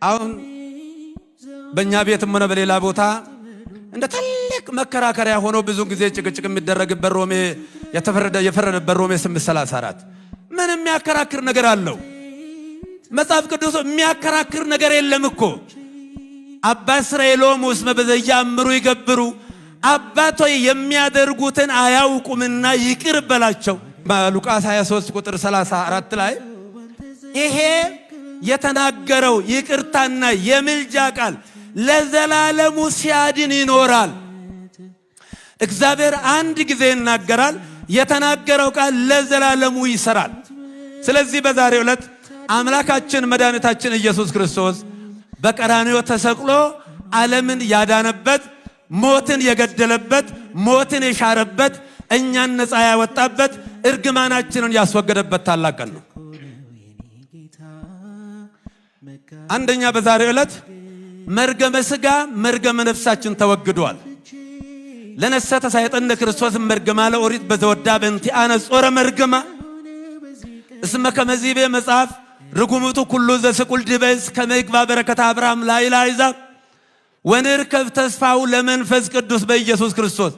አሁን በእኛ ቤትም ሆነ በሌላ ቦታ እንደ ትልቅ መከራከሪያ ሆኖ ብዙ ጊዜ ጭቅጭቅ የሚደረግበት ሮሜ የፈረደበት ሮሜ 8:34 ምን የሚያከራክር ነገር አለው? መጽሐፍ ቅዱስ የሚያከራክር ነገር የለም እኮ። አባ እስራኤሎም እስመ በዘያእምሩ ይገብሩ፣ አባቶይ የሚያደርጉትን አያውቁምና ይቅር በላቸው። ሉቃስ 23 ቁጥር 34 ላይ ይሄ የተናገረው ይቅርታና የምልጃ ቃል ለዘላለሙ ሲያድን ይኖራል። እግዚአብሔር አንድ ጊዜ ይናገራል። የተናገረው ቃል ለዘላለሙ ይሰራል። ስለዚህ በዛሬው ዕለት አምላካችን መድኃኒታችን ኢየሱስ ክርስቶስ በቀራንዮ ተሰቅሎ ዓለምን ያዳነበት፣ ሞትን የገደለበት፣ ሞትን የሻረበት፣ እኛን ነፃ ያወጣበት፣ እርግማናችንን ያስወገደበት ታላቅ ቀን ነው። አንደኛ በዛሬው ዕለት መርገመ ሥጋ መርገመ ነፍሳችን ተወግዷል። ለነሰ ተሳይጠነ ክርስቶስ መርገማ ለኦሪት በዘወዳ በእንቲአነ ጾረ መርገማ እስመ ከመዚቤ መጽሐፍ ርጉምቱ ኩሉ ዘስቁል ድበዝ ከመ ይግባ በረከተ አብርሃም ላይ አሕዛብ ወንርከብ ተስፋው ለመንፈስ ቅዱስ በኢየሱስ ክርስቶስ።